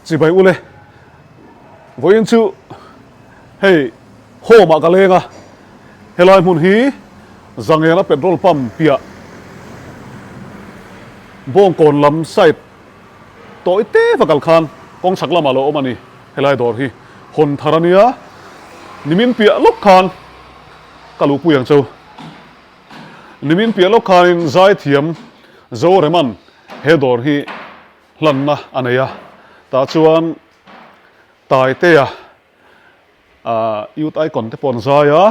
Chibai ule, vawiin chu hei home ah ka leng a, helai hmun hi Zangela petrol pump piah Bawngkawn lam side tawi te va kal khan kawng chhak lamah lo awm a ni, helai dawr hi hawn thar a nia, nimin piah lawk khan ka luhpui ang cheu. Nimin piah lawk khanin zaithiam Zoreman he dawr hi hlanna a nei a, tah chuan Taitea Youth Icon te pawh an zai a,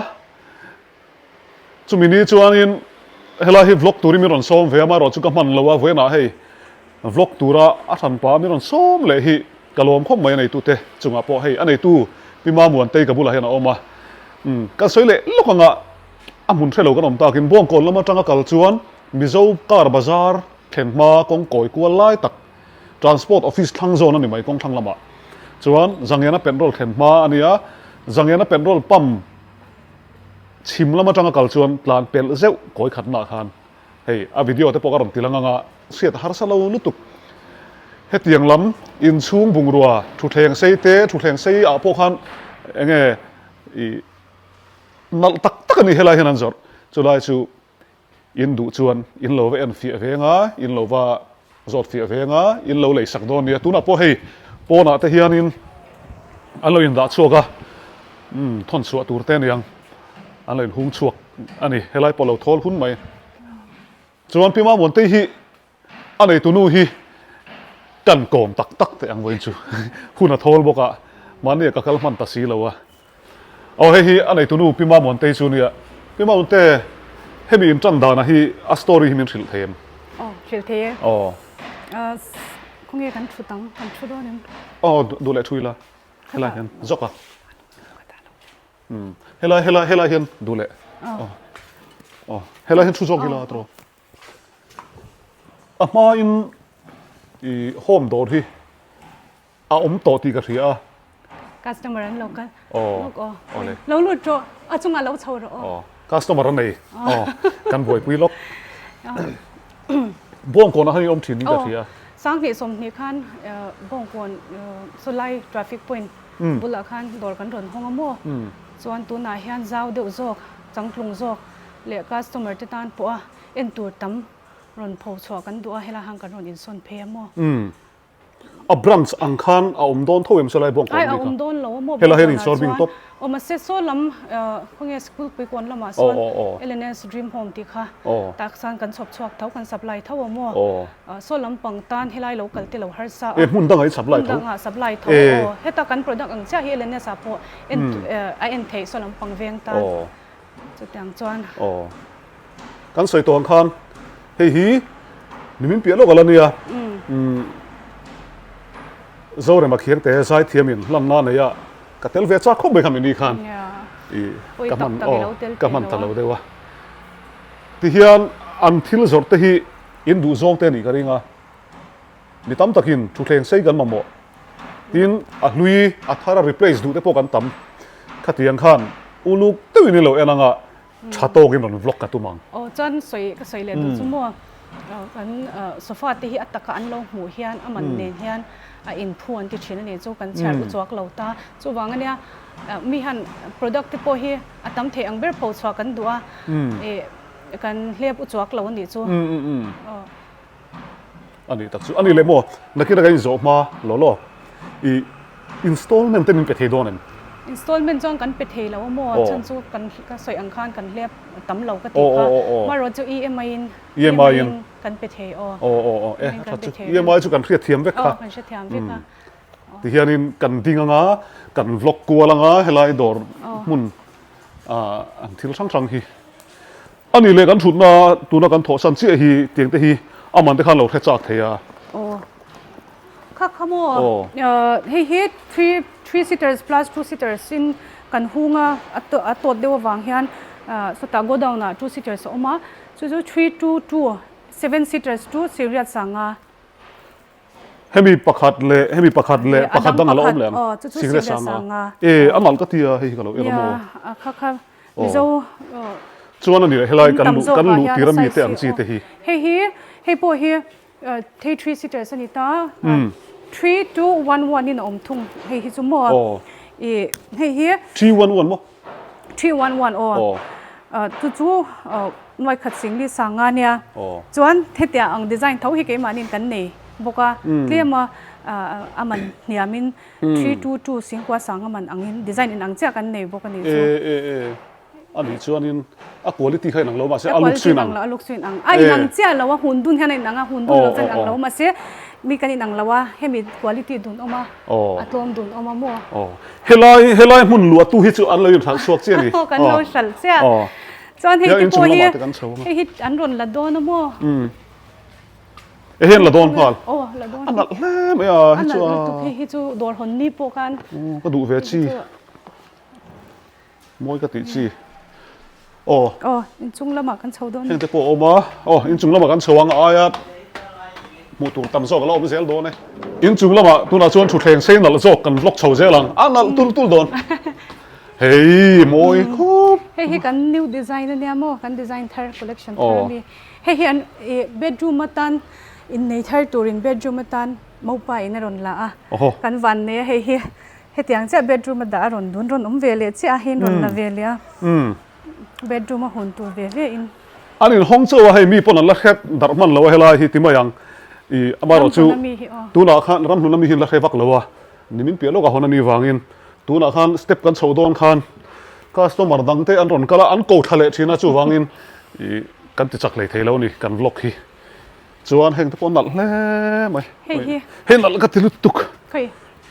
chumi ni chuanin helai hi vlog turin min rawn sawm ve a, amaherawh chu ka hman lo a, vawiinah hei vlog tura a hran pah min rawn sawm leh hi ka lawm khawp mai a neitute chungah pawh hei a neitu Pi Mamuantei ka bulah hian a awm a, kan sawi leh lawk anga a hmun hre lo kan awm takin Bawngkawn lam atanga kal chuan Mizo car bazar thlen hma kawng kawi kual lai tak Transport Office thlang zawn a ni mai kawng thlang lamah chuan Zangena petrol thlen hma a nia, Zangena petrol pump chhim lam atanga kal chuan tlan pelh zeuh kawi khatnaah khan hei a video te pawh ka rawn ti lang anga hriat a harsa lo lutuk. Hetiang lam inchhung bungrua thutthleng sei te thutthleng sei ah pawh khan enge ih nalh tak tak a ni helai hian an zawrh chulai chu In duh chuan in lo va en fiah veng a, in lo va zawt fiah veng a, in lo lei sak dawn nia. Tunah pawh hei pawnah te hianin an lo indah chhuak a, umm thawn chhuah tur te aniang an lo inhung chhuak a ni. Helai pawh lo thawl hun mai. Chuan Pi Mamuantei hi A neitu nu hi kan kawm tak tak teh ang vawiin chu hun a thawl bawk a, mahni ah ka kal hman ta si lo a. Aw hei hi a neitu nu Pi Mamuantei chu nia. Pi Mamuante, hemi in tan dana hi a story hi min hrilh thei em? Aw, hrilh thei e. Aw. Khawnge kan thut ang, kan thu dawn em? Aw, duh leh thu ila, helai hian zawk a. Helai, helai, helai hian duh leh. Aw, aw, helai hian thu zawk ila tawh. A hmain i home dawr hi a awm tawh tih ka hria a. Customer an lo kal. Aw. Aw le. Lo lut rawh. A chungah lo chho rawh aw. Aw. Customer an nei. Aw. Kan buaipui lawk. Bawngkawnah khan i awm thin in ka hria. Sanghnih sawmhnih khan Bawngkawn sawlai traffic point bulah khan dawr kan rawn hawng a maw? Chuan tunah hian zau deuh zawk, changtlung zawk leh customer te tan pawh a en tur tam rawn pho chhuah kan duh a, helai han kan rawn insawn phei a maw? Umm. A branch ang khan a awm dawn tho em sawlai bawng Ai a awm dawn lo a maw Helai hian insawr bing tawp. Awm a se saw lam khawnge school pui kawn lamah sawn LNS Dream Home tih kha tak chuan kan chhawp chhuak tho kan supply tho a maw? Saw lam pang tan helai lo kal te lo harsa a. Hmun dangah i supply tho. Hmun dangah supply tho aw. Heta kan product ang chiah hi LNS ah pawh en a en theih saw lam pang veng tan. Chutiang chuan. Aw. Kan sawi tawh ang khan hei hi nimin piah lawk a la nia. Umm. Zorema Khiangte zaithiamin hlanna nei a ka tel ve chak khawp mai kha mini khan. I ka hman aw ka hman ta lo deuh a. Tihian an thil zawrh te hi in duh zawng te a nih ka ring a. Mi tam takin thutthleng sei kan mamawh. Tin, a hlui, a thar a replace duh te pawh kan tam. Khatiang khan uluk deuhin i lo en anga tha tawkin rawn vlog ka tum ang. Aw chuan sawi ka sawi leh duh chu maw kan sofa te hi a taka an lo hmuh hian a man nen hian a inphu an ti thin a ni chu kan chhiar u chuak lo ta. Chuvang ania mi hian product te pawh hi a tam thei ang ber pho chhuah kan duh a, ih kan hlep u chuak lo a nih chu. A nih tak chu. A nih leh maw? Nakin a kan inzawh hma law law. I installment te min pe thei dawn em? Installment chuan kan pe thei lo a maw? A chhan chu kan ka sawi ang khan kan hlep tam lo ka ti kha. Marawh chu EMI in EMI in kan pe thei aw. Aw aw aw e a tha chu. EMI chu kan hriatthiam vek kha. Aw kan hrethiam vek a. Tihianin kan ding anga kan vlog kual anga helai dawr hmun an thil hrang hrang hi. A nih leh kan thutna tuna kan thawhsan chiah hi tiang te hi a man te khan lo hre chak thei a. Aw. Kha kha maw? Aw. Hei hi three seaters plus two seaters in kan hung a, a tawt deuh avang hian sawtah godown ah two seaters a awm a, chu chu three two two seven seaters chu Siriat sanga. Hemi pakhat leh hemi pakhat leh pakhat dang a lo awm leh ang. Siriat sanga. E a nalh ka ti a hei hi ka lo en a maw? Nia kha kha. Mizo Chuan a ni leh helai kan luh kan luh tir ami te ang chi te hi. Hei hi hei pawh hi thei three seaters a ni ta. 3211 in a awm thung hei hi chu maw i hei hi 311 maw 311 aw chu chu nuai khat singli sanga nia chuan hetia ang design tho hi keimahniin kan nei bawk a tlem a a man hniamin 322 singkua sanga man angin design inang chiah kan nei bawk a ni chu. A nih chuanin a quality kha inang lo mahse a looks chu inang. A looks chu inang. A inang chiah lo a, hun dun hian a inang a, hun dun lo chuan inang lo mahse mi kan inang lo a, hemi quality dun awm a, a tlawm dun awm a maw. Aw. Helai helai hmun luahtu hi chu an lo inhralh chhuak chiah a ni. Aw kan lo hralh chiah. Chuan hei te pawh hi hei hi an rawn la dawn a maw. E hian la dawn nghal. Aw la dawn. A nalh hle mai a hi chu a. A nalh lutuk hei hi chu dawr hawn ni pawh khan. Ka duh ve chi. Mawi ka tih chi. Aw. Aw, inchung lamah kan chho dawn. Heng te pawh a awm a. Aw, inchung lamah kan chho ang a aia hmuh tur tam zawk a la awm zel dawn e. Inchung lamah tunah chuan thutthleng sei nalh zawk kan vlog chho zel ang. A nalh tul tul dawn. Hei, mawi khawp. Hei hi kan new design a nia maw? Kan design thar, collection thar a ni. Hei hi an bedroom atan innei thar turin bedroom atan mopa in a rawn la a. Kan van nei a hei hi. Hetiang chiah bedroom a dah a rawn dun rawn awm ve leh chiah a hein rawn la ve leh a bedroom a hun tur ve ve in. An in hawng chauh a hei mi pawn an la hre darh hman lo a helai hi ti mai ang i amaherawh chu tunah khan ramhlun ami hi an la hre vak lo a nimin piah lawkah hawn a nih vangin tunah khan step kan chhoh dawn khan customer dang te an rawn kal a an ko thla leh thin a chuvangin i kan ti chak hlei thei lo a ni kan vlog hi. Chuan heng te pawh nalh hle mai. Hei hi. Hei nalh ka ti lutuk. Khawi.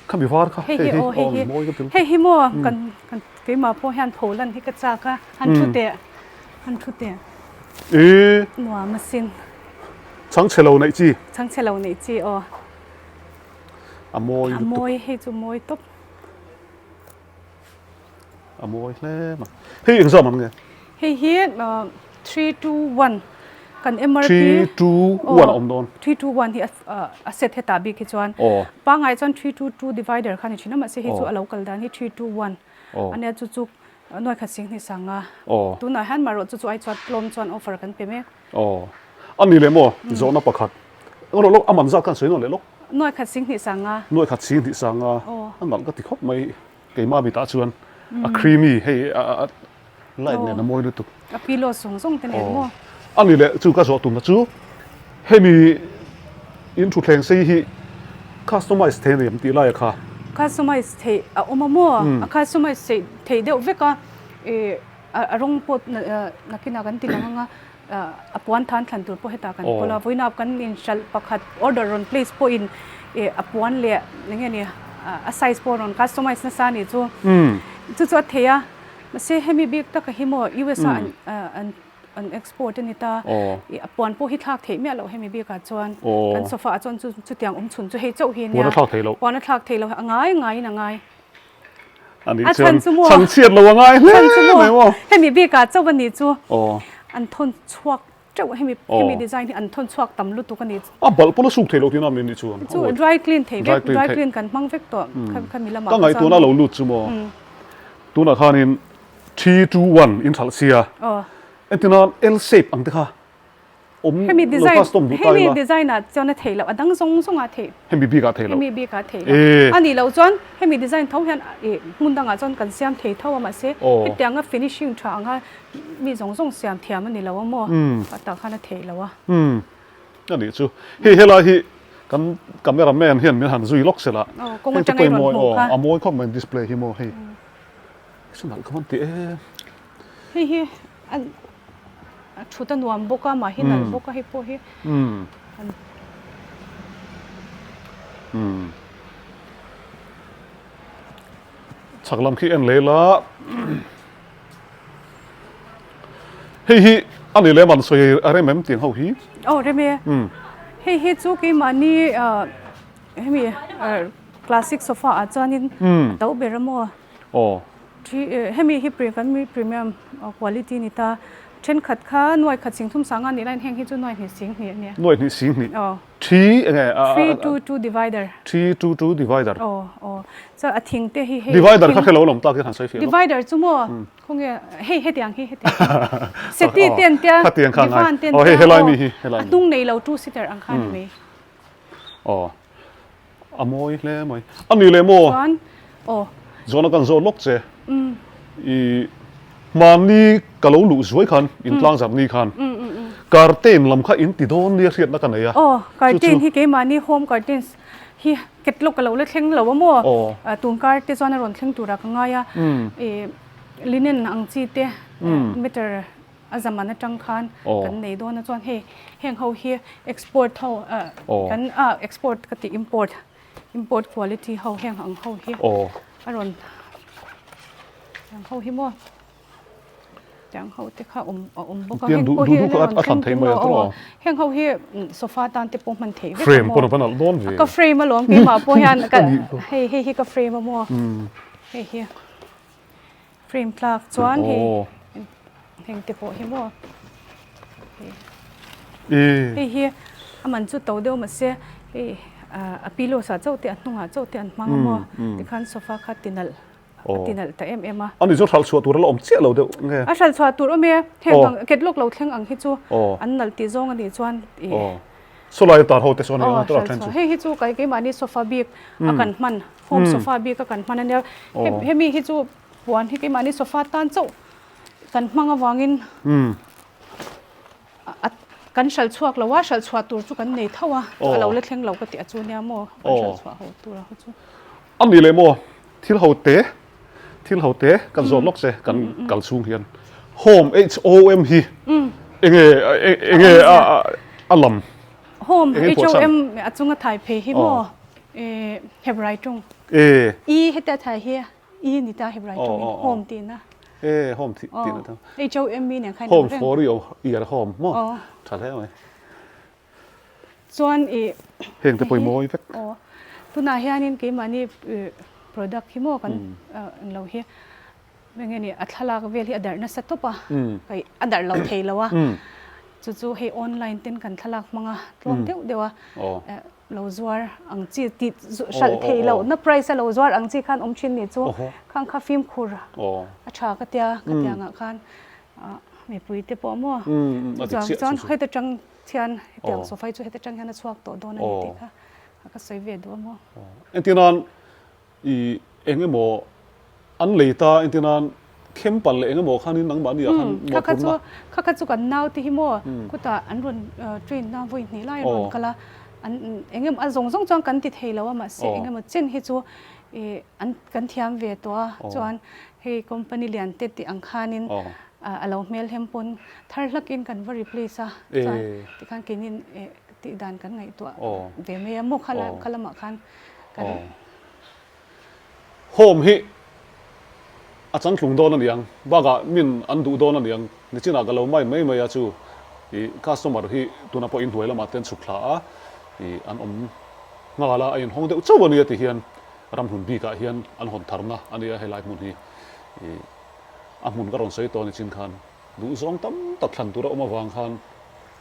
Khami var kha. Hei hi aw hei hi. Mawi ka ti lutuk. Hei hi maw kan kan keimah pawh hian pho lan hi ka chak a. Han thu teh. Han thu teh. Ee. Nuam asin. Chhangchhe lo neih chi. Chhangchhe lo neih chi aw. A mawi lutuk. A mawi hei chu mawi tawp. A mawi hle mai. Hei engzam an nge? Hei hi 321 kan MRP 321 a awm dawn. 321 hi a set hetah bik hi chuan pangngai chuan 322 divider kha ni thin a mahse hei chu a lo kal dan hi 321 ania chu chu nuai khat sing hnih sanga tunah hian marawh chu chu ai chuan tlawm chuan offer kan pe mek. Aw a ni leh maw zawhna pakhat erawh lawk a man zat khan sawi nawn leh lawk. Nuai khat sing hnih sanga. Nuai khat sing hnih sanga a nalh ka ti khawp mai. Keimah mitah chuan a creamy hei a light nen a mawi lutuk. A pillow zawng zawng te nen maw? A ni leh chu ka zawh tumna chu hemi in thutthleng sei hi customize thei a ni em tih laia kha. Customize theih a awm a maw? A customize theih deuh vek a ih a rawng pawh nakinah kan ti lang ang a. A puan than thlan tur pawh hetah kan kawl a, vawiinah kan inhralh pakhat order rawn place pawhin ih a puan leh eng nge ni a size pawh rawn customize nasa a nih chu chu chu a thei a mahse hemi bik taka hi maw US a an an export a ni ta ih a puan pawh hi thlak theih miah loh hemi bikah chuan kan sofa ah chuan chu chutiang awm chhun chu hei chauh hi a nia puan a thlak theih loh a ngai ngaiin a ngai. A nih chuan chhan chhiat lo a ngai hle mai maw. Hemi bikah chauh a nih chu an thawn chhuak teuh hemi hemi design hi an thawn chhuak tam lutuk a nih chu. A balh pawn a suk theih loh tihna min nih chuan. Chu dry clean thei vek dry clean kan hmang vek tawh khami lamah ka ngaihtuahna lo lut chu maw. Tunah khanin 3 2 1 in thalh sia. Entirnan L shape ang te kha. awm Hemi lo design custom duh ta hemi ila. design ah chuan a theih loh a dang zawng zawng ah theih. Hemi bik ah theih loh. Hemi bik ah theih loh. Ee. A nih loh chuan hemi design tho hian ih hmun dang ah chuan kan siam thei tho a mahse Aw. hetiang a finishing tha ang a mi zawng zawng siam thiam a ni lo a maw a tah khan a theih loh a. Umm a nih chu. Hei helai hi kan camera man hian min han zui lawk sela. Aw kawng Heng te atanga i pawh hi rawn mawi hmuh aw kha. a mawi khawp mai display hi maw hei. Sanalh ka van ti em. Hei hi a A thut a nuam bawk a, mah hi nalh bawk a hei pawh hi. Chhak lam khi en leh la. Hei hi a ni lem an sawi a rem em tiang ho hi? Aw rem e. Hei hi chu keimahni hemi classic sofa ah chuanin a to ber a maw? Aw. Hemi hi kan mi premium quality ni ta. Thenkhat kha nuai khat sing thum sanga nih laiin heng hi chu nuai hnih sing hnih a nia. Nuai hnih sing hnih. Aw. Three enge a. 322 divider. 322 divider. Aw aw. Chuan a thing te hi hei. Divider kha hrelo lawm tak hian han sawi fiah lawk. Divider chu maw khawnge hei hetiang hi hetiang. Seti te an tia. Khatiang kha ngai. Divan te an tia. Aw hei helai mi hi helai mi. A hnung nei lo two seater ang kha ni mai. Aw. A mawi hle mai. A ni leh maw? Chuan aw. Zawhna kan zawt lawk che. I hmanni ka lo luh zuai khan intlang zarh ni khan curtain lam kha in ti dawn nia hriatna ka nei a. Aw curtain hi keimahni home curtains hi catalog ka lo la thleng lo a maw? Tun kar te chuan a rawn thleng turah ka ngai a. I linen ang chi te meter a zaman atang khan kan nei dawn a chuan hei heng ho hi export ho kan ah export ka tih import import quality ho heng ang ho hi a rawn heng ho hi maw tiang ho te kha awm a awm bawk a heng pawh hi a rawn thleng tum lo aw heng ho hi sofa tan te pawh hman theih vek a maw frame pawh a nalh dawn ve ka frame alawm keimah pawh hian ka hei hei hi ka frame a maw hei hi. Frame tlak chuan hei heng te pawh hi maw hei hi a man chu to deuh mahse hei a pillows ah chauh te a hnungah chauh te an hmang a maw tikhan sofa kha ti nalh a ti nalh ta em em a. Ani chu hralh chhuah tur a la awm chiah lo deuh nge? A hralh chhuah tur awm e, heng ang catalog lo thleng ang hi chu an nalh tih zawng a nih chuan ih. Sawlai tar ho te sawn hei ang tura then chu. Hei hi chu kai keimahni sofa bik a kan hman home sofa bik a kan hman ania. Hemi hi chu puan hi keimahni sofa tan chauh kan hmang avangin kan hralh chhuak lo a, hralh chhuah tur chu kan nei tho a, a lo la thleng lo ka tih a chu nia maw kan hralh chhuah ho tur a ho chu. A ni leh maw thil ho te thil ho te kan zawt lawk che kan kal chhung hian home HOM hi enge enge a lam home HOM a chunga thai phei hi maw Hebrai tung e heta thai hi e ni ta Hebrai tung home tihna e home tihna ta HOM mi nen khan home for your ear home maw tha hle mai Chuan i Heng te pawimawh vek. Aw. Tunah hianin keimahni product hi maw kan englo hi enge ni a thlalak vel hi a darh nasa tawp a, kai a darh lo thei lo a. Chu chu hei online ten kan thlalak hmang a tlawm deuh deuh a lo zuar ang chi tih hralh thei loh na price a lo zuar ang chi khan awm thin nih chu khang kha fimkhur a tha ka tia ka tiangah khan mipui te pawh maw chuan heta tang Thian, hetiang sofa hi chu heti atang hian a chhuak tawh dawn a ni tih kha ka sawi ve duh a maw? Entir nan i eng emaw an lei ta entir nan khem palh leh eng emaw khanin nangmahni ah khan mawhphurhna. Kha kha chu kan naute hi maw khutah an rawn train na vawi hnih lai an rawn kal a, an eng emaw a zawng zawng chuan kan ti thei lo a mahse eng emaw chen hi chu i an kan thiam ve tawh a chuan hei company lian te tih ang khanin A lo hmel hem pawn thar hlakin kan va replace a, chuan tikhan keinin tih dan kan ngaihtuah ve mai a, maw kha lamah khan kan. Home hi a changtlung dawn a niang, bakah min an duh dawn a niang, nichinah ka lo mai mai mai a chu i customer hi tunah pawh inhnuai lamah te an chhuk thla a, i an awm nghal a, a inhawng deuh chauh a nia ti hian ramhlun bikah hian an hawn tharna a nia helai hmun hi i. A hmun ka rawn sawi tawh nichin khan duhzawng tam tak thlan tur a awm avang khan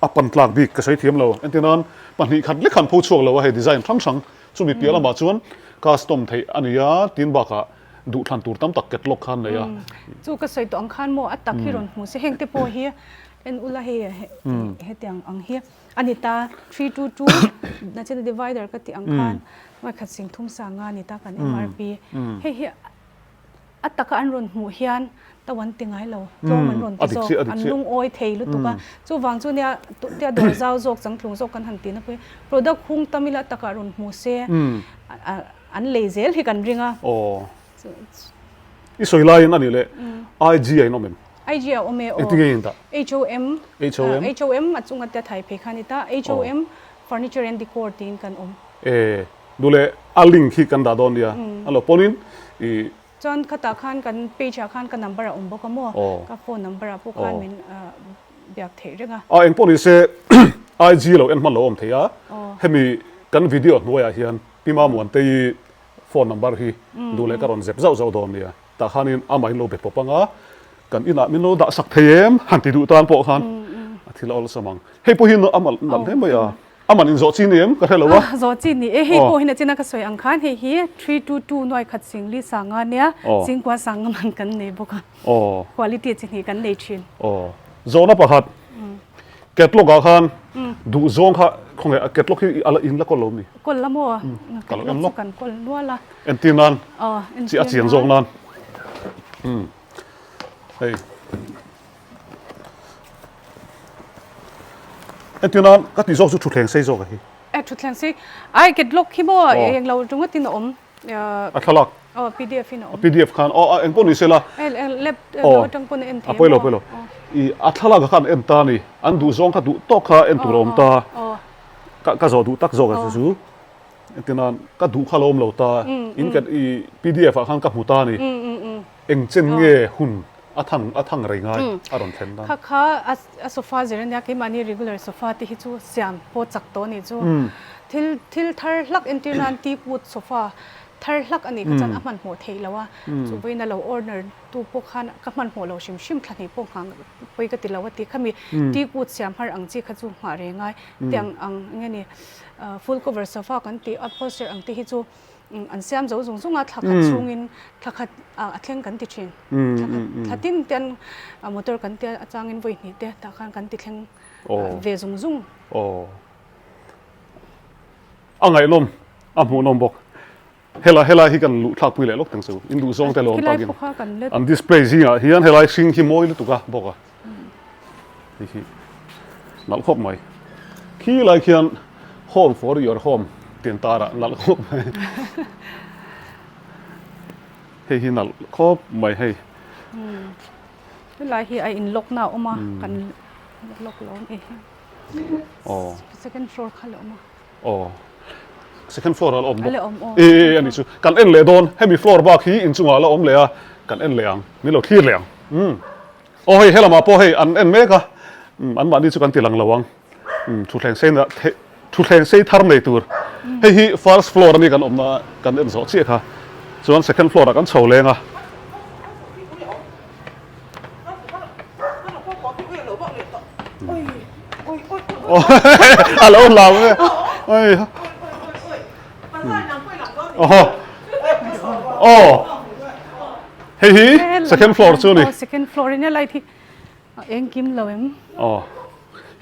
a pan tlak bik ka sawi thiam lo. Entir nan pahnih khat lek han pho chhuak lo a, hei design hrang hrang chumi piah lamah chuan custom theih a ni a, tin bakah duh thlan tur tam tak catalog khan nei a. Chu ka sawi tawh ang khan maw a tak hi rawn hmu se, heng te pawh hi en ula hei hetiang ang hi a ni ta, 322 nachina divider ka tih ang khan nuaikhat singthum sanga a ni ta kan MRP hei hi. A taka an rawn hmuh hian to an ti ngai lo, tlawm an rawn ti zawk, an lungawi thei lutuk a. Chuvang chu nia tia dawr zau zawk, changtlung zawk kan han tihna pawh hi product hung tam ila a takah rawn hmu se an lei zel hi kan ring a. Aw. I sawi laiin a nih leh IG a inawm em? IG a awm e aw. Engtin nge in dah? HOM. HOM. HOM a chunga tia thai phei kha a ni ta. HOM Furniture and Decor tiin kan awm. E. Duh leh a link hi kan dah dawn nia. A lo pawnin i. Chuan khatah khan kan page ah khan ka number a awm bawk a maw? Ka phone number ah pawh khan min biak theih reng a. A eng pawh ni se IG lo en hman lo awm thei a. Hemi kan video hnuaiah hian Pi Mamuantei phone number hi duh leh ka rawn zep zauh zauh dawn nia. Tah khanin amah in lo be pawp ang a, kan inah min lo dah sak thei em? Han ti duh tan pawh khan a thil a awlsam ang. Hei pawh hi a nalh hle mai a. A man in zawh chi ni em? Ka hre lo a. Zawh chi ni e. Hei pawh hi nachina ka sawi ang khan hei hi 322 nuai khat sing li sanga nia chingkua sanga man kan nei bawk a. Quality chi hnih kan nei thin. Zawhna pakhat. Catalog ah khan duh zawng kha khawnge a catalog hi a la in la kawl lo mi? Kawl la maw? Catalog chu kan kawl nual a. Entir nan chi a chiang zawk nan. Hei. Entir nan ka tih zawk chu thutthleng sei zawk a hi. E thutthleng sei ai catalog hi maw eng lo ringawt in a awm. A thlalak. Aw pdf in a awm. Pdf khan aw eng pawh ni se la. Lap lo atang pawn a en thei a maw? A pawi lo pawi lo. I a thlalak khan en ta a ni. An duh zawng kha duh tawk kha en tur a awm ta. Ka ka zawh duh tak zawk a chu. Entir nan ka duh kha lo awm lo ta. In kan i pdf ah khan ka hmu ta a ni. Eng chen nge hun a thang a thang rei ngai a rawn thlen dan. Kha kha a sofa zir ania keimahni regular sofa te hi chu siam pawh chak tawh a nih chu. Thil thil thar hlak entir nan teak wood sofa thar hlak a nih kha chuan a hmanhmawh theih lo a, chu vawiin a lo order tu pawh khan ka hmanhmawh lo hrim hrim thla hnih pawh nghah pawi ka ti lo a ti. Khami teak wood siam har ang chi kha chu nghah reng a, tiang ang eng nge ni full cover sofa kan tih upholstery ang te hi chu An siam zo zung zung a, thla khat chhungin thla khat a thleng kan ti thin. Thla khat thla tin te an motor kan tia atangin vawi hnih te tah khan kan ti thleng ve zung zung. Aw. A ngaihnawm, a hmuhnawm bawk. Helai helai hi kan luh thlak pui leh lawk teng chu. In duh zawng te lo awm takin. An display zingah hian helai hring hi mawi lutuk a bawk a. Hei hi nalh khawp mai. Khi lai khian home for your home tih an tar a nalh khawp mai. Hei hi nalh khawp mai hei. Helai hi a in lock na a awm a kan lock lo a ni hi. Second floor kha la awm a. Aw second floor a la awm bawk. E a ni chu kan en leh dawn hemi floor bak hi inchungah a la awm leh a kan en leh ang min lo thlir leh ang. Aw hei helamah pawh hei an en mek a, an mahni chu kan ti lang lo ang. Thutthleng sei na thutthleng sei thar nei tur. Hei hi first floor ani kan awmna kan en zawh chiah kha. Chuan second floor ah kan chho leng a. A lo hlau nge. Oi. Aw. Aw. Hei hi second floor chu a ni. Aw second floor in helai hi a eng kim lo em. Aw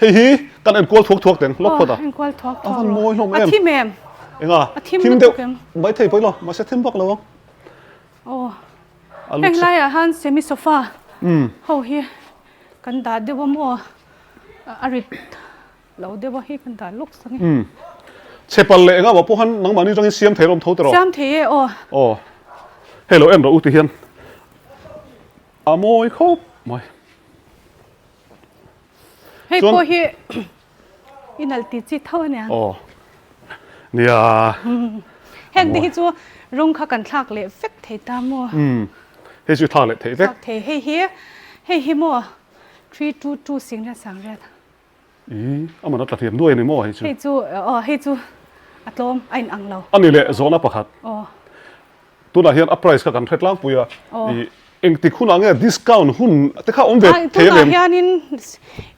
hei hi kan enkual thuak thuak teng lawk phawt a. Aw enkual thuak thuak rawh. A van mawi hlawm em. A thim em. Enga a thim deuh mai thei pawi lo mahse thim vak lo ang. Aw heng laiah han semi sofa ho hi kan dah deuh a maw a rit. Lo deuh a hi kan dah lawk sang e. Umm. Chhepal leh engah pawh khan nangmahni atangin siam thei rawm tho tiraw? Siam thei e aw. Aw. Hei lo en rawh u ti hian a mawi khawp mai. Hei pawh hi i nalh tih chi tho ania. Aw. Nia. Heng te hi chu rawng kha kan thlak leh vek thei ta maw? Umm. Hei chu i thlak leh thei vek. Thlak thei. Hei hi hei hi maw 322 singriat sangriat. Ih, a man a tla thiam nuai a ni maw hei chu? Hei chu, aw hei chu a tlawm, a in ang lo. A ni leh zawhna pakhat. Aw. Tunah hian a price kha kan hre tlangpui a. Aw. Ih, engtik hunah nge discount hun te kha awm ve thei em? Tunah hianin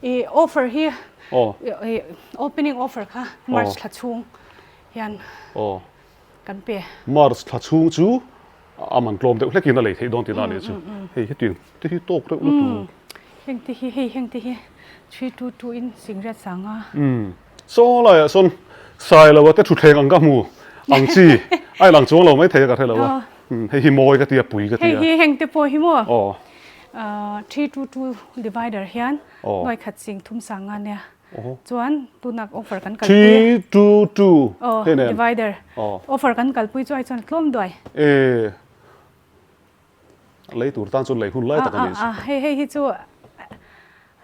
ih offer hi, Aw. ih opening offer kha March thla chhung hian. Aw. Kan pe. March thla chhung chu a man tlawm deuh hlekin a lei theih dawn tihna a nih chu. Hei hetiang te hi tawk reuh lutuk. Heng te hi hei heng te hi 322 in singriat sanga. Saw laiah sawn Sailoa te thutthleng ang ka hmu ang chi a inang chuang lo maithei a ka hre lo a. Hei hi mawi ka ti a pui ka ti a. Hei hi heng te pawh hi maw. Aw. 322 divider hian nuai khat sing thum sanga nia. Chuan tunak offer kan kalpui. 3 2 2 Aw hei nen. Divider. Aw. Offer kan kalpui chu ai chuan tlawm duai. E lei tur tan chuan lei hun lai tak a ni chu. A hei hei hi chu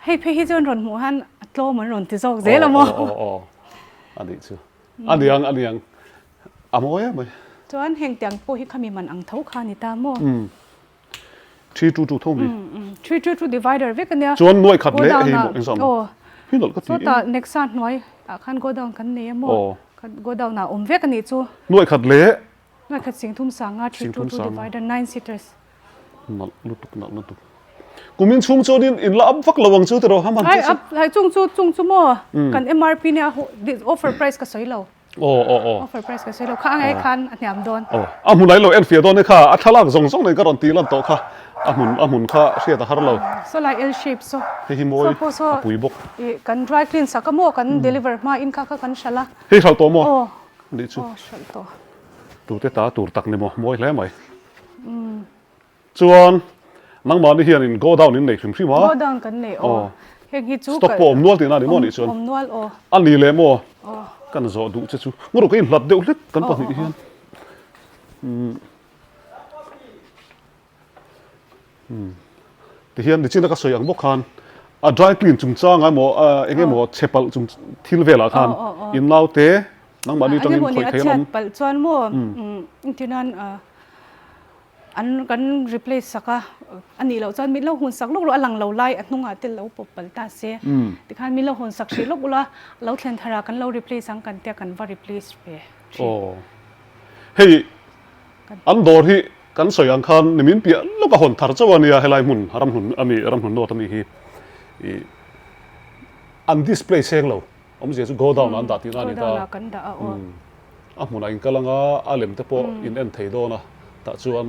hei phei hi chu an rawn hmuh han a tlawm an rawn ti zawk zel a maw. Aw aw aw a nih chu. A niang a niang a mawi em mai. Chuan heng tiang pawh hi khami man ang tho kha a ni ta maw. 322 tho mi. 322 divider vek ania. Chuan nuai khat leh hei maw engzam. Aw. Hi nalh ka ti. Sawtah Nexa hnuai ah khan godown kan nei a maw. Aw. Godown ah awm vek anih chu. Nuai khat leh. Nuai khat singthum sanga 322 divider 9 seaters. Nalh lutuk nalh lutuk. Kumin chhung chuan in in la up vak lo ang chu tiraw ha man te chu. Ai chung chu chung chu maw kan MRP nia offer price ka sawi lo. Aw aw aw. Offer price ka sawi lo kha angai khan a hniam dawn. Aw a hmun ai lo en fiah dawn e kha a thlalak zawng zawng nen ka rawn tih lan tawh kha. A hmun a hmun kha hriat a har lo. Saw lai L shape saw. Hei hi mawi a pui bawk. Ih kan dry clean sak a maw kan deliver hma in kha kha kan hralh a. Hei hralh tawh maw? Aw. Nih chu. Aw hralh tawh. Tute ta tur tak ni maw mawi hle mai. Chuan nangmahni hianin godown in nei hrim hrim a. Godown kan nei aw. Heng hi chu Stock pawh awm nual tihna a ni maw nih chuan? Awm nual aw. A ni leh maw? Kan zawh duh che chu. Ngaw rawh ka inhlat deuh hlek kan pahnih hian. Tihian nichina ka sawi ang bawk khan a dry clean chungchang emaw eng emaw chhe palh chung thil velah khan in naute nangmahni atangin khawih thei an awm. Engemaw ni a chhiat palh chuan maw engtinan an kan replace sak a a nih loh chuan min lo hun sak lawk rawh a lang lo lai a hnungah te lo pawp palh ta se tikhan min lo hun sak hrih lawk ula lo thlen thar ah kan lo replace ang kan tia kan va replace ve thin. Hei an dawr hi kan sawi ang khan nimin piah lawk a hawn thar chauh a nia helai hmun ramhlun ami ramhlun nawt ami hi ih an display seng lo awmzia chu godown ah an dah tihna a ni ta a hmunah in kal anga a lem te pawh in en thei dawn a tah chuan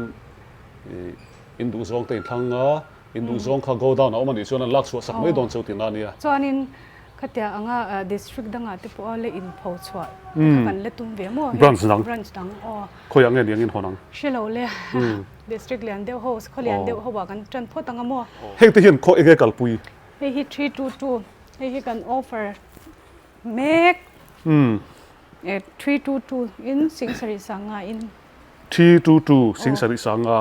ih in duhzawng te in thlang a in duhzawng kha godown a awm a nih chuan an lak chhuah sak mai dawn cheu tihna a nia. Chuanin Khatia anga district dangah te pawh a la inpho chhuah kha kan la tum ve maw hei Branch dang. Branch dang aw. Khawiah nge ni angin hawn ang? Hre lo le district lian deuh ho khaw lian deuh ho ah kan tan phawt ang a maw? Heng te hian khaw enge kalpui? Hei hi 322 hei hi kan offer mek 322 in Singsarih Sanga in. 322 Singsarih Sanga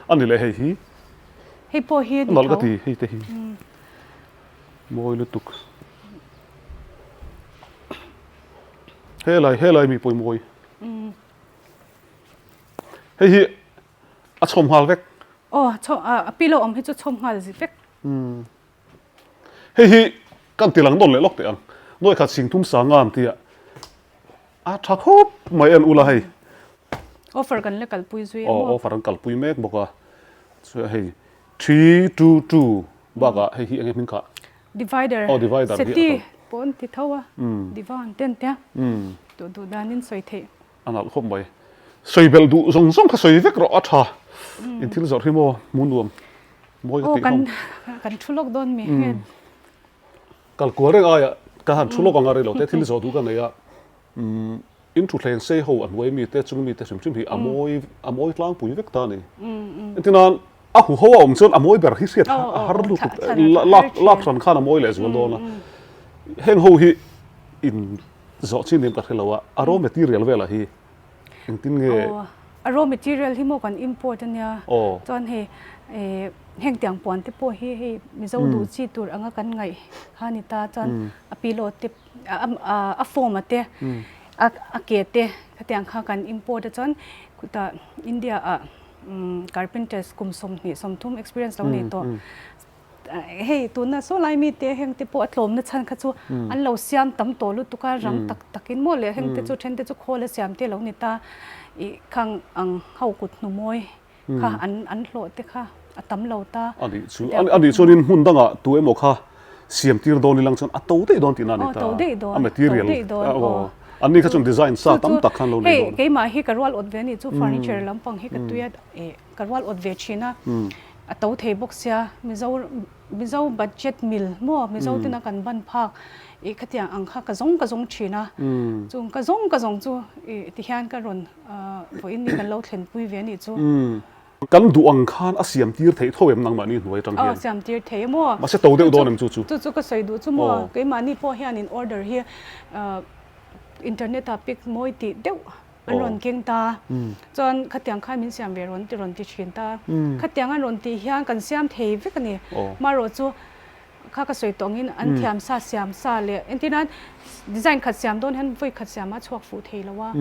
a ni leh hei hi. Hei pawh hi a ni tho. Nalh ka ti hei te hi. Mawi lutuk. Helai helai mi pawimawii. Hei hi a chhawm nghal vek. Aw chhawm a pillow awm hi chu chhawm nghal zi vek. Hei hi kan ti lang nawn leh lawk teh ang. Nawi khat sing thum sanga an tia. A tha khawp mai en ula hei. Offer kan la kalpui zui a maw? Aw offer an kalpui mek bawk a. Chuan hei 322 bakah hei hi enge hming khah? Divider. Aw divider hi a Seti pawh an ti tho a. Divan te an tia. Duh duh danin sawi theih. A nalh khawp mai. Sawi belh duh zawng zawng kha sawi vek rawh a tha. In thil zawrh hi maw hmu nuam. Mawi ka tih hlawm. Aw kan thu lawk dawn mi hian. Kal kual reng aia ka han thu lawk ang a rei lo te thil zawh duh ka nei a. In thutthleng sei ho a hnuai mite chung mite hrim hrim hi a mawi a mawi tlangpui vek ta a ni. Engtinan a huho a awm chuan a mawi ber hi hriat a har lutuk lak lak hran khan a mawi leh zual dawn a. Heng ho hi in zawh chin nen ka hre lo a, a raw material velah hi Engtin nge? Aw, a raw material hi maw kan import a nia. Aw. Chuan hei eh heng tiang puan te pawh hi hei Mizo duh chi tur anga kan ngaih kha a ni ta. Chuan a pillow te a foam a te a a ke te khatiang kha kan import a chuan khutah India ah carpenters kum 20 30 experience lo nei tawh. Hei tuna saw lai mite heng te pawh a tlawmna chhan kha chu an lo siam tam tawh lutuk a, rang tak takin maw leh heng te chu then te chu khawl a siam te lo ni ta ih khang ang ho kut hnu mawi kha an an hlawh te kha a tam lo ta. A nih chu a nih chuanin hmun dangah tu emaw kha siam tir dawn ilang chuan a to daih dawn tihna a ni ta. A material aw an ni kha chuan design sa tam tak khan lo nei dawn. Hei keimah hi ka rual awt ve a nih chu furniture lampang hi ka tui a ih Ka rual awt ve thin a, a to thei bawk sia, Mizo Mizo budget mil maw Mizo tena kan ban phak ih khatiang ang kha ka zawng ka zawng thin a, chung ka zawng ka zawng chu ih tihian ka rawn vawiin ni kan lo thlenpui ve a nih chu. Kan duh ang khan a siam tir theih tho em nangmahni hnuai atang hian? Aw siam tir thei maw. Mahse to deuh dawn em chu chu? Chu chu ka sawi duh chu maw, keimahni pawh hianin order hi internet ah pic mawi tih deuh An rawn keng ta. Chuan khatiang khan min siam ve rawn ti rawn ti thin ta. Khatiang an rawn tih hian kan siam thei vek a ni. Marawh chu kha ka sawi tawh angin an thiam sa siam sa leh entir nan design khat siam dawn hian vawi khat siam a chhuak fuh thei lo a.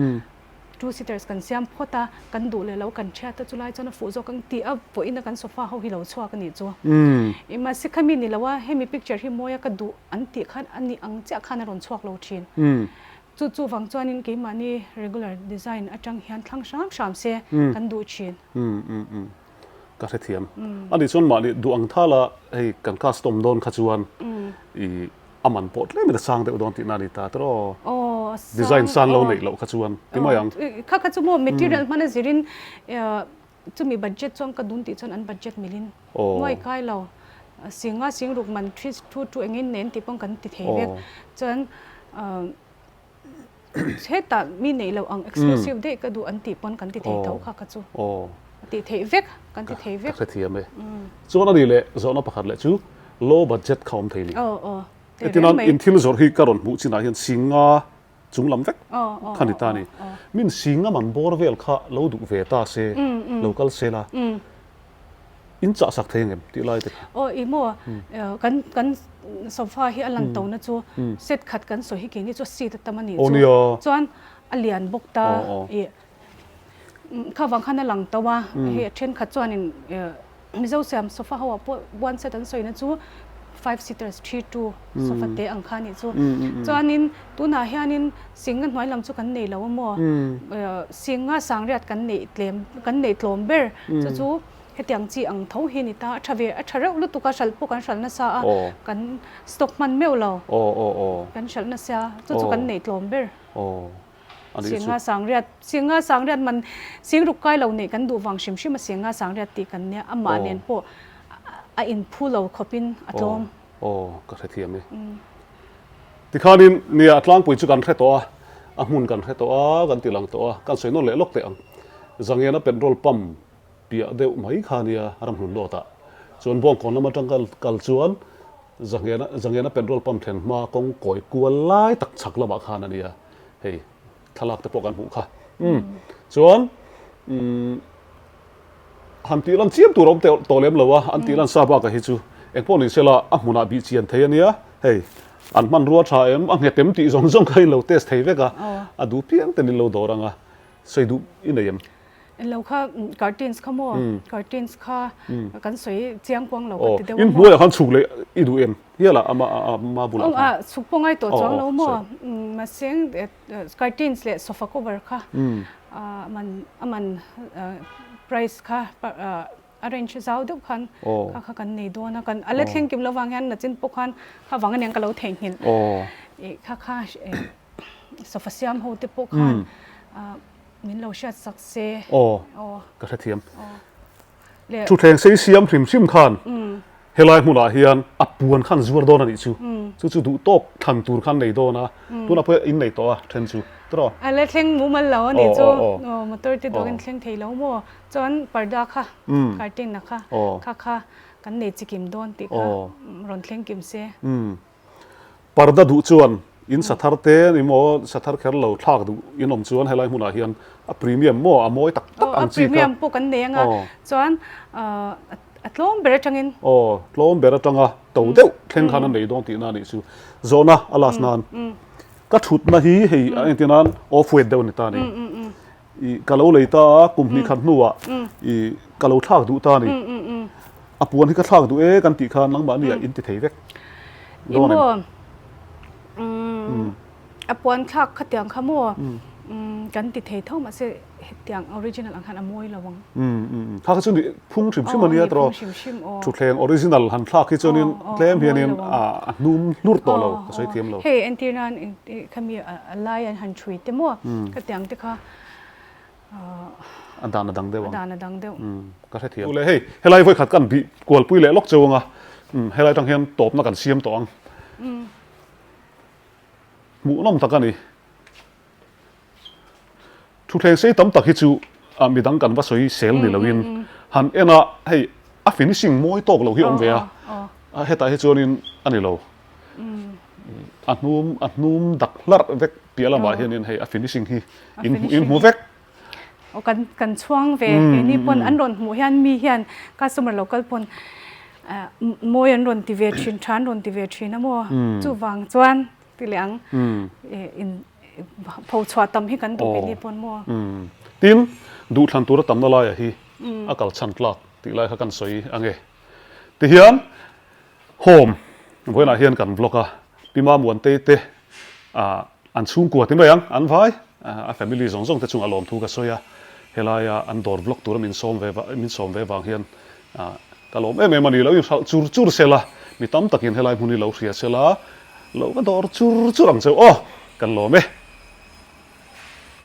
Two seaters kan siam phawt a, kan duh leh lo kan thiat a chulai chuan a fuh zawk ang tih a pawhin a kan sofa ho hi lo chhuak a nih chu. Mahse khami ni lo a hemi picture hi mawi a ka duh an tih khan a nih ang chiah khan a rawn chhuak lo thin. Chu chu vang chuanin keimahni regular design atang hian thlang hram hram se kan duh thin. Umm umm umm ka hrethiam. A nih chuan mahni duh ang thala hei kan custom dawn kha chuan i a man pawh tlemin a sang deuh dawn tihna a ni ta tiraw? Aw a sang Design san lo neih loh kha chuan ti mai ang. Kha kha chu maw material hman a zirin. Chumi budget chuan ka dun tih chuan an budget milin nuai kai lo. Singa singruk man thu thu engin nen tih pawn kan ti thei vek. Chuan hetah mi neih loh ang exclusive daih ka duh an tih pawn kan ti thei tho kha kha chu. Tih theih vek kan ti thei vek. Ka hrethiam e. Chuan a nih leh zawhna pakhat leh chu low budget kha awm thei ni. Hetiang in thil zawrh hi ka rawn hmuh chinah hian singa chung lam vek kha ni ta a ni. Min singa man bawr vel kha lo duh ve ta se, lo kal se la, in chah sak thei angem tih lai te kha. Aw i maw, kan kan sofa hi a lan to na chu set khat kan sawi hi keini chu seat a tam a nih chu. Chuan a lian bawk ta i Kha vang khan a lang to a, hei a thenkhat chuanin Mizo siam sofa ho ah pawh one set an sawina chu five seaters, 3, 2 sofa te ang kha a nih chu. Chuanin tunah hianin singa hnuai lam chu kan nei lo a maw, singa sangriat kan neih tlem kan neih tlawm ber chu chu hetiang chi ang tho hi a ni ta, a tha ve a tha reuh lutuk a, hralh pawh kan hralh nasa a, kan stock hman meuh lo, kan hralh nasa chu chu kan neih tlawm ber. Singa sangriat, Singa sangriat man singruk kai lo neih kan duh vang hrim hrim a Singa sangriat tih kan nia, amah nen pawh a inphu lo khawpin a tlawm. Aw, ka hrethiam e. Tikhanin nia a tlangpui chu kan hre tawh a, a hmun kan hre tawh a, kan ti lang tawh a, kan sawi nawn leh lawk teh ang. Zangena petrol pump piah deuh mai kha nia ramhlun lawtah chuan Bawngkawn lam atang kal chuan Zangena Zangena petrol pump thlen hma kawng kawi kual lai tak chhak lamah khan a nia hei thlalak te pawh kan hmuh kha umm chuan umm han tih lan chiam tur a awm tawh lem lo a an tih lan sa bakah hi chu engpawh ni sela a hmunah bih chian thei a nia hei an hmanrua tha em a nghet em tih zawng zawng kha in lo test thei vek a a duh piang ten in lo dawr ang a sawi duh i nei em. Lo kha curtains kha maw curtains kha kan sawi chiang kuang lo ka ti deuh a maw. In hnuaiah khan chhuk leh i duh em hial a ama ama bulah khan. Chhuk pawh ngai tawh chuang lo maw mahse curtains leh sofa cover kha man a man price kha a range zau deuh khan kha kha kan nei dawn a kan a la thleng kim lo vang hian nachin pawh khan kha vang aniang ka lo theihnghilh kha kha sofa siam ho te pawh khan min lo hriat sak se. Aw, ka hrethiam. Thutthleng sei siam hrim hrim khan helai hmunah hian a puan khan zuar dawn a nih chu. Chu chu duh tawk thlan tur khan nei dawn a, tunah pawh in nei tawh a then chu tiraw? A la thleng mumal lo a nih chu. Motor te dawkin thleng thei lo maw? Chuan parda kha, curtain a kha, kha kha kan nei chikim dawn tih kha rawn thleng kim se. Parda duh chuan in sa thar te ni maw, sa thar kher lo thlak duh in awm chuan helai hmunah hian a premium maw a mawi tak tak ang chi kha. A premium pawh kan nei anga chuan a tlawm ber atangin. Aw, tlawm ber atanga to deuh thleng khan a nei dawn tihna a nih chu. Zawhna a last nan ka thutna hi hei a entir nan off weight deuh a ni ta a ni. I ka lo lei ta a, kum hnih khat hnuah i ka lo thlak duh ta a ni. A puan hi ka thlak duh e kan tih khan nangmahni ah in ti thei vek dawn em? A puan thlak khatiang kha maw kan ti thei tho mahse hetiang original ang khan a mawi lo ang. Kha kha chu ni phung hrim hrim a nia tawh. Thutthleng original han thlak hi chuanin tlem hianin a hnum hlur tawh lo ka sawi thiam lo. Hei entir nan khami a lai an han thui te maw khatiang te kha a dan a dang deuh ang. A dan a dang deuh. Ka hrethiam. Ule hei helai vawi khat kan bih kualpui leh lawk cheu anga helai atang hian tawpna kan siam tawh ang. Hmuhnawm tak a ni. Thutthleng sei tam tak hi chu midang kan va sawi sel ni loin han en a hei a finishing mawi tawk lo hi awm ve a hetah hi chuanin a ni lo a hnum a hnum dak hlarh vek piah lamah hianin hei a finishing hi in in hmu vek. Aw kan kan chhuang ve keini pawn an rawn hmuh hian mi hian customer lo kal pawn mawi an rawn ti ve thin tha an rawn ti ve thin a maw chuvang chuan Ti leh ang. In pho chhuah tam hi kan duh keini pawn maw? Tin, duhthlan tura tamna laia hi a kal chhan tlak tih lai kha kan sawi ang e. Tihian home vawiinah hian kan vlog a, Pi Mamuantei te an chhungkua ti mai ang, an vai a family zawng zawng te chungah lawmthu ka sawi a, helaia an dawr vlog tura min sawm ve min sawm ve vang hian ka lawm em em a ni, lo inhralh chur chur sela, mi tam takin helai hmun hi lo hria sela, Lo va dawr chur chur ang cheu aw, kan lawm e.